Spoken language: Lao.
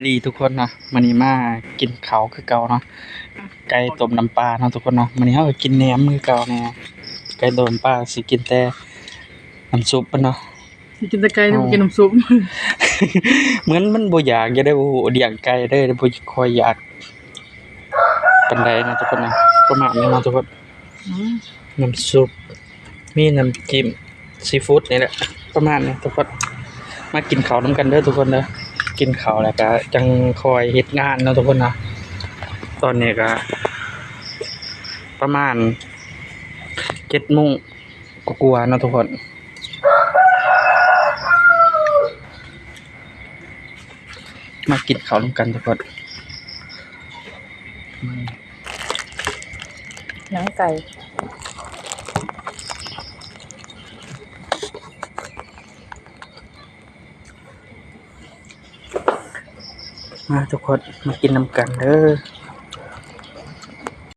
ດີທຸກຄົນເນາະ, ມື້ນີ້ມາກິນເຂົ້າຄືເກົ່າເນາະ, ໄກ່ຕົ້ມນ້ຳປາເນາະທຸກຄົນເນາະ. ມື້ນີ້ເຮົາກໍກິນແໜມຄືເກົ່າແນ່, ໄກ່ຕົ້ມນ້ຳປາ ຊິກິນແຕ່ນ້ຳຊຸບມັນເນາະ, ຊິກິນແຕ່ໄກ່ ບໍ່ກິນນ້ຳຊຸບ. ເໝືອນມັນບໍ່ຢາກຢູ່ເດ້, ບໍ່ຮູ້ລ້ຽງໄກ່ເດ້, ບໍ່ຄ່ອຍຢາກປານໃດເນາະທຸກຄົນເນາະ. ປະມານນີ້ເນາະທຸກຄົນ. ອືມ ນ້ຳຊຸບ ມີນ້ຳຈິ້ມຊີຟູດນີ້ແຫຼະ ປະມານນີ້ທຸກຄົນ. ມາກິນເຂົ້ານຳກັນເດີທຸກຄົນເດີ, ກິນເຂົ້າແລ້ວກະຈັ່ງຄ່ອຍເຮັດງານເນາະທຸກຄົນເນາະ. ຕອນນີ້ກະປະມານເຈັດໂມງກວ່າໆເນາະທຸກຄົນ. ມາກິນເຂົ້ານຳກັນທຸກຄົນ. ໜັງໄກ່ ມາທຸກຄົນ ມາກິນນຳກັນເດີ.